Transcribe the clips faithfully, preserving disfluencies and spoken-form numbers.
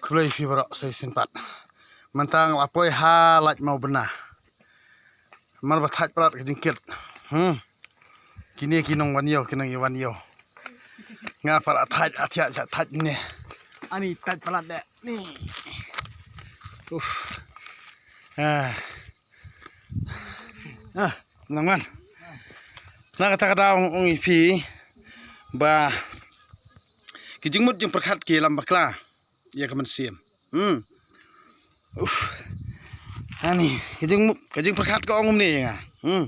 Khublei phi baroh sa shisien pat. Mynta nga la poi ha Lait Mawbynna. Namar ba thait palat ka jingkit. Hmm. Kine ki nongwan ïew, ki nongwan ïew. Nga pat la thait, la thait, la thait ne. Ani thait palat de. Ni. Uf. Ah. Ah, nangwan. Na kata ka daw ong ïa phi ba ki jingmut jingpyrkhat ki lam bakla ïa ka mynsiem. Hmm. Uf. Ani, ki jingmut, ki jingpyrkhat ka ong kumne ïa nga. Hmm.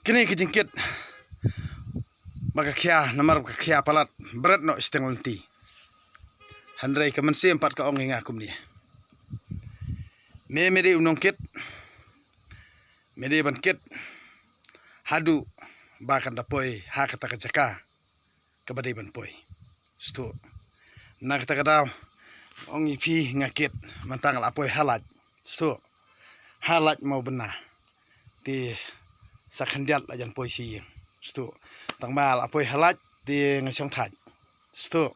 Kine ki jingkit ba ka khia, namar ba ka khia palat bret noh shiteng lynti. Hynrei ka mynsiem pat ka ong ïa nga kumne. Me, me dei u nongkit. Me dei ban kit haduh ba kan da poi ha kata ka jaka kaba dei ban poi. Sdang. Na kata ka daw ong ïa phi nga kit, mynta nga la poi ha Lait. Sdang. Ha Lait Mawbynna. Te sa khyndiat la jan poi sha ïing. Sdang. Tang ba la poi ha Lait te nga shong thait. Sdang.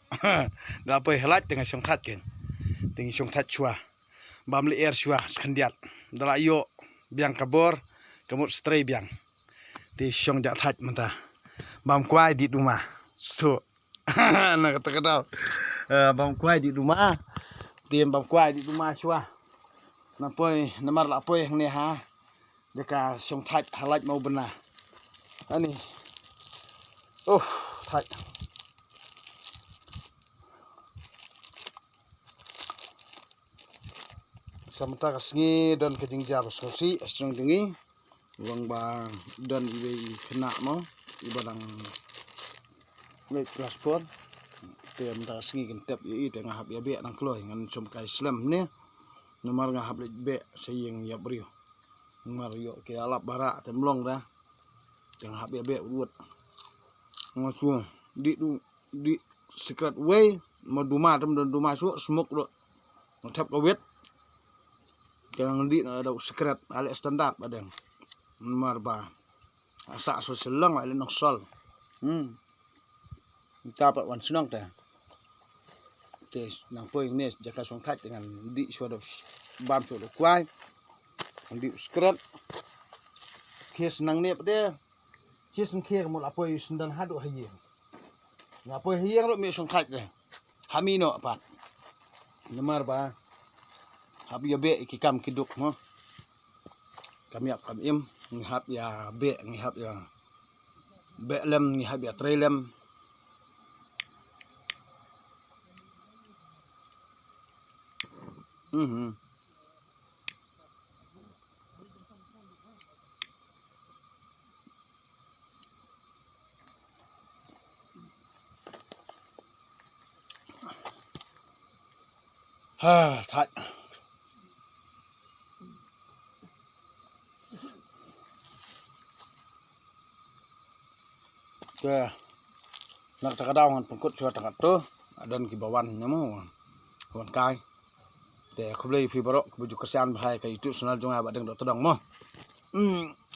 Da la poi ha Lait te nga shong thait ken. Te nga shong thait shuwa. Bam lyer shuwa sa khyndiat. Da la ïoh biang ka bor, ka mut sa trei biang. Te shong jah thait mynta. Bam kwai dih duma. Sdang. Na kata ka daw. Eh, bam kwai dih duma. Te bam kwai dih duma shuwa. Na poi, namar la poi hangne ha. Jaka shong thait ha Lait Mawbynna. Ani. Uf, thait. Sa mynta ka sngi don ka jingjia ba sngewsih, ha shnong jong ngi. Long ba don iwei i khynnah mo, iba dang leit klas four. Te mynta ka sngi kin tep ïa i te nga hap ïa beh nang kloi ngan shim kai slem ne. Namar nga hap leit beh sha ïing ïa briew. Namar ïoh ki ïalap ba rah te mlong da. Te nga hap ïa beh wut. Nga shu dih du, dih sikret wei, ma duma tem don duma shu smoke do. Nga thep ka wit. Te nga dih na da sikret ale standard ba deng. Namar ba sa so seleng ale nong sol. Hmm. Nta pat wan shnong te. Te nang poi ne jaka shong thait te ngan dih shuwa da bam shuwa da kwai. Ngan dih sikret. Khie snang ne pat de. Khie snang khie ka mut la poi sndan haduh ha ïing. Nga poi ha ïing ruh me shong thait de. Ha mi noh pat. Namar ba hap ïa beh ki kam ki duk mo. Kam ïap kam im, ngi hap ïa beh, ngi hap ïa beh lem, ngi hap ïa trei lem. Mhm. Ha, thait. Te na kata ka daw ngan pynkut shuwa tang katto. Don kiba wan ne mo, wan kai. Te khublei phi baroh kiba ju kyrshan bha ïa ka YouTube channel jong nga Bah Deng Dohtdong mo. Hmm.